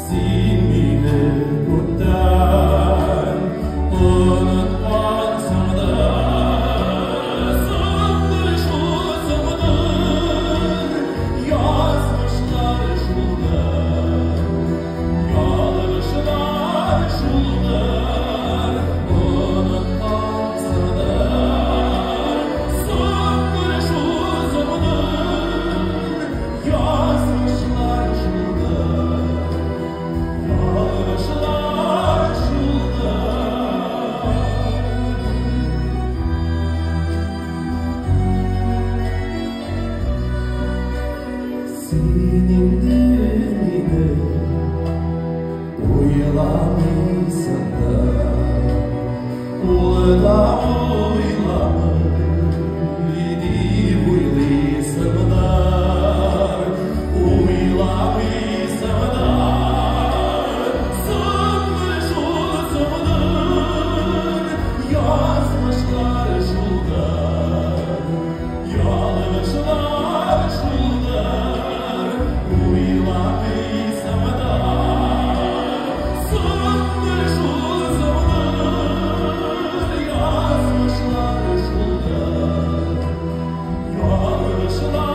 Син мине күптән оныткансыңдыр. Соңдыр шул, соңдыр, язмышлар шулдыр, ялгышлар шулдыр, оныткансыңдыр. Соңдыр шул, соңдыр, язмышлар шулдыр, ялгышлар шулдыр. Син инде мине уйламыйсың да, ул да уйламый дип уйлыйсыңдыр, уйламыйсыңдыр. Соңдыр шул, соңдыр, язмышлар шулдыр, ялгышлар шулдыр, уйламыйсыңдыр. Соңдыр шул, соңдыр, язмышлар шулдыр, ялгышлар.